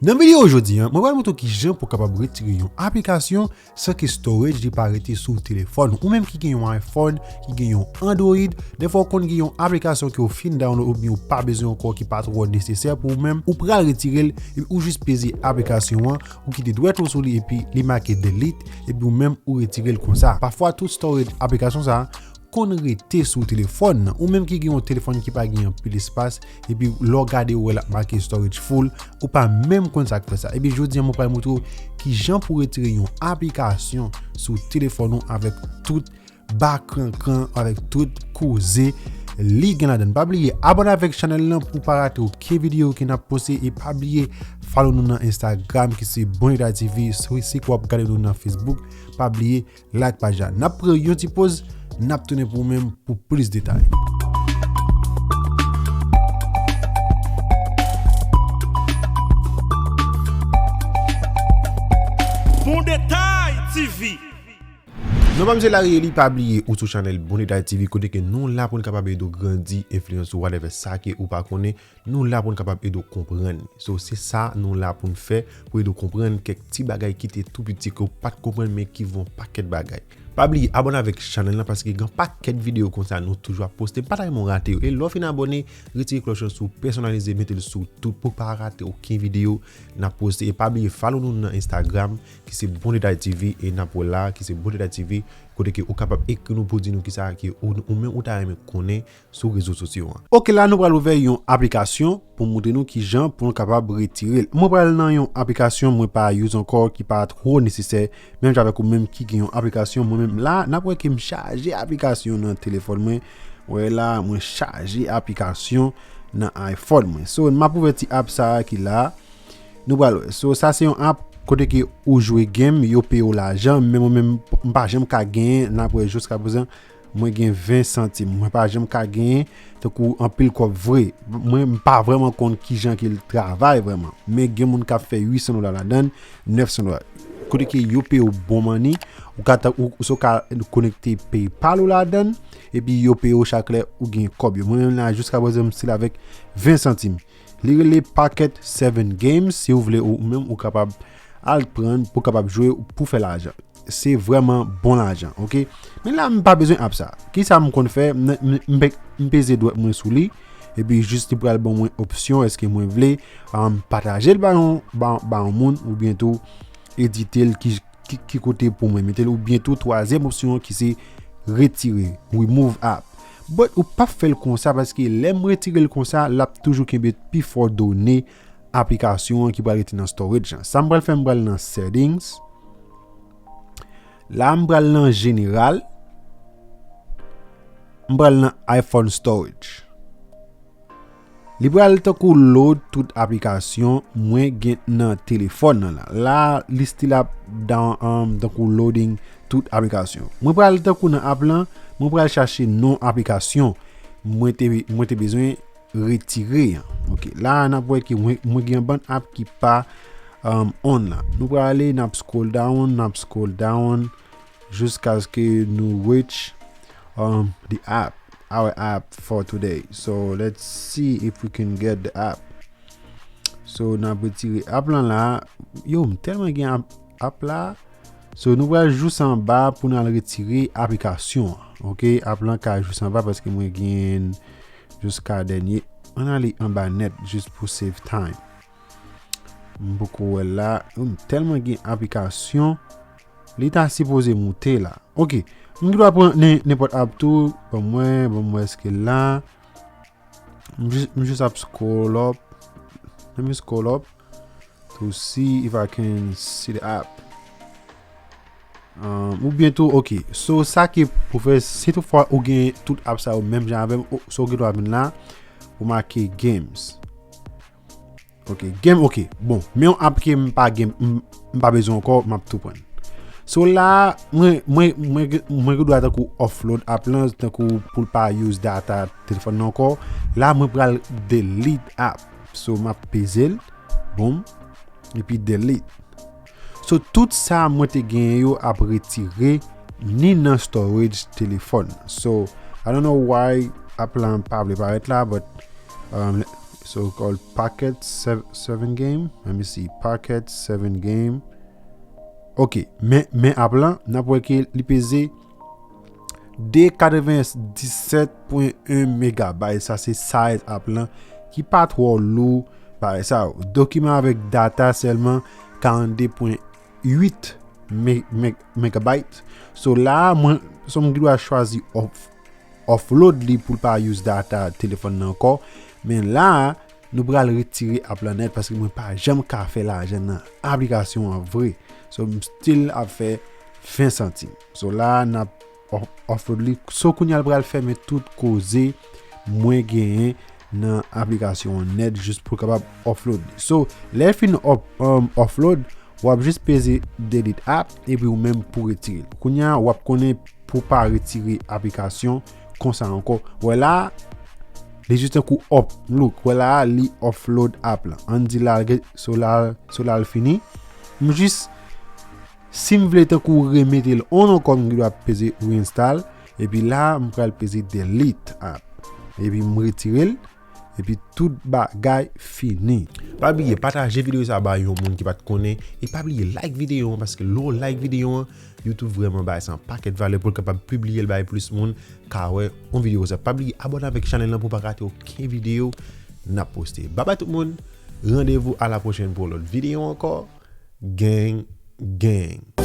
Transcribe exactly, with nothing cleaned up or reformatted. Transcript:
Nan videyo jodi a, mwen pral montre w kijan pou w kapab retire yon aplikasyon san ke storage li pa rete sou telefòn ou. Ou menm ki gen yon iPhone, ki gen yon Android, dèfwa w konn gen yon aplikasyon ke w fin download oubyen w pa bezwen ankò, ki pa twò nesesè pou ou menm, ou pral retire l, epi ou jis peze aplikasyon an, ou kite dwèt ou sou li epi li make delete, epi ou menm ou retire l konsa. Pafwa tout storage aplikasyon sa a konn rete sou telefòn nan. Ou menm ki gen yon telefòn ki pa gen anpil espas, epi lè w gade ou wè l ap make storage full, ou pa menm konn sa k fè sa. Epi jodi a mwen pral montre w kijan pou w retire yon aplikasyon sou telefòn ou avèk tout ba krankran, avèk tout koze li gen ladan. Pa bliye abòne avèk chanèl lan pou w pa rate okenn videyo ke n ap poste, e pa bliye follow nou nan Instagram ki se Bon Eta T V. Si, si w ap gade nou nan Facebook, pa bliye like paj la. N ap pran yon ti poz, n ap tounen pou ou menm pou plis detay. Bon Detay T V. Non, pa m se Larry Eli, pa bliye ou sou chanèl Bon Detay T V, kote ke nou la pou n kapab ede w grandi enfliyans ou, whatever sa ke ou pa konnen, nou la pou n kapab ede w konprann. So, se sa nou la pou n fè, pou ede w konprann kèk ti bagay ki te tou piti ke w pa t konprann, men ki vo yon pakèt bagay. Pa bliye abòne avèk chanèl lan, paske gen pakèt videyo konsa nou toujou ap poste, pa ta renmen w rate yo. E lè w fin abòne, retire klòch lan sou pèsonalize, mete l sou tout pou w pa rate okenn videyo n ap poste. E pa bliye follow nou nan Instagram, ki se Bon Detay T V, e n ap wè la, ki se Bon Detay T V, kote ke ou kapab ekri nou pou di nou kisa ke ou, ou menm ou ta renmen konnen sou rezo sosyo an. Oke, la nou pral ouvè yon aplikasyon pou montre nou kijan pou nou kapab retire l. Mwen pral nan yon aplikasyon mwen pa use ankò, ki pa twò nesesè, menm jan avèk ou menm ki gen yon aplikasyon. Mwen menm la, n ap wè ke m chaje aplikasyon nan telefòn mwen. Wè la, mwen chaje aplikasyon nan iPhone mwen. So, m ap ouvè ti app sa a ki la. Nou pral wè. So, sa se yon app kote ke ou jwe game, yo peye w lajan, men mwen menm, m pa janm ka genyen, n ap wè jiska prezan, mwen gen ven santim. Mwen pa janm ka genyen, tankou anpil kòb vre. Mwen, m pa vrèman konn kijan ke l travay vrèman. Men gen moun k ap fè uit san dola ladan l, nèf san dola. Kote ke yo peye w bon money, ou ka ta-, ou, ou so ka konekte PayPal ou ladan l, epi yo peye w chak lè ou gen kòb yo. Mwen menm la, jiska prezan, m still avèk ven santim. Li rele Pocket Seven Games, si w vle ou menm ou kapab al pran pou w kapab jwe pou fè lajan. Se vrèman bon lajan, oke? Men la, m pa bezwen app sa. Kisa m konn fè? M, m, m pe-, m peze dwèt mwen sou li, epi jis li pral ban mwen opsyon, èske mwen vle, um, pataje l ba yon, ba, ba yon moun, oubyen tou edite l ki, ki, ki kote pou mwen mete l, oubyen tou twazyèm opsyon an ki se retire, remove app. But ou p ap fè l konsa, paske lè m retire l konsa, l ap toujou kenbe pifò done aplikasyon an ki pral rete nan storage lan. Sa m pral fè, m pral nan settings. La, m pral nan jeneral. M pral nan iPhone storage. Li pral tankou load tout aplikasyon mwen gen nan telefòn nan la. La, li still ap down, um, tankou loading tout aplikasyon. Mwen pral tankou nan app lan, mwen pral chache non aplikasyon mwen te, mwen te bezwen retire an. Oke, la, n ap wè ke mwen, mwen gen yon bann app ki pa, um, on la. Nou prale, n ap scroll down, n ap scroll down, jiskaske nou reach, um, the app, our app for today. So, let's see if we can get the app. So, n ap retire app lan la. Yo, m tèlman gen app, app la. So, nou pral jous anba pou n al retire aplikasyon an. Oke, app lan ka jous anba paske mwen gen jiska dènye. Ann ale anba nèt, jis pou save time. M poko wè l la. M tèlman gen aplikasyon. Li ta sipoze moute la. Oke. M gen dwa pran nen-, nenpòt app tou. Ban m wè, ban m wè èske l la. M jis, m jis ap scroll up. Let me scroll up to see if I can see the app. Um, oubyen tou, oke. So, sa ke pou fè, si toutfwa ou gen tout app sa yo menm jan avè m, o, so ou gen dwa vin la, ou make games. Oke, game, oke. Bon, men yon app ke m pa gen, m, m pa bezwen ankò, m ap tou pran. So la, mwen, mwen, mwen, mwen gen dwa tankou offload app lan, tankou pou l pa use data telefòn nan ankò. La, mwen pral delete app. So, m ap peze l, boom, epi delete. So, tout sa mwen te genyen yo ap retire ni nan storage telefòn. So, I don't know why app lan pa vle parèt la, but, um, So called Pocket seven game. Let me see. Pocket seven game. Ok, men, men app lan, n ap wè ke li peze de katrevenndisèt pwen en megabayt. Sa se size app lan ki pa twò lou. Bagay sa yo. Dokiman avèk data sèlman karannde pwen uit me- me- megabayt. So la, mwen, so m gen dwa chwazi off, offload li pou l pa use data telefòn nan ankò. Men la, nou pral retire app lan nèt paske mwen pa janm ka fè lajan nan aplikasyon an vre. So, m still ap fè ven santim. So la, n ap off- offload li. So, kounye a l pral fèmen tout koze mwen genyen nan aplikasyon an nèt jis pou l kapab offload li. So, lè l fin op- um, offload, w ap jis peze delete app epi ou menm pou retire l. Kounye a, w ap konnen pou pa retire aplikasyon konsa ankò. Wè la, li jis tankou up, look, wè la, li offload app lan. Ann di la, so la, so la l fini. M jis, si m vle tankou remete l on ankò, m gen dwa peze reinstall. Epi la, m pral peze delete app. Epi m retire l. Epi tout bagay fini. Pa bliye pataje videyo sa ba yon moun ki pa t konnen. E pa bliye like videyo an, paske lè w like videyo an, YouTube vrèman bay sa yon pakèt valè pou l kapab pibliye l bay plis moun ka wè yon videyo sa. Pa bliye abòne avèk chanèl lan pou w pa rate okenn videyo n ap poste. Babay tout moun, randevou a la pwochèn pou yon lòt videyo ankò. Gang, gang.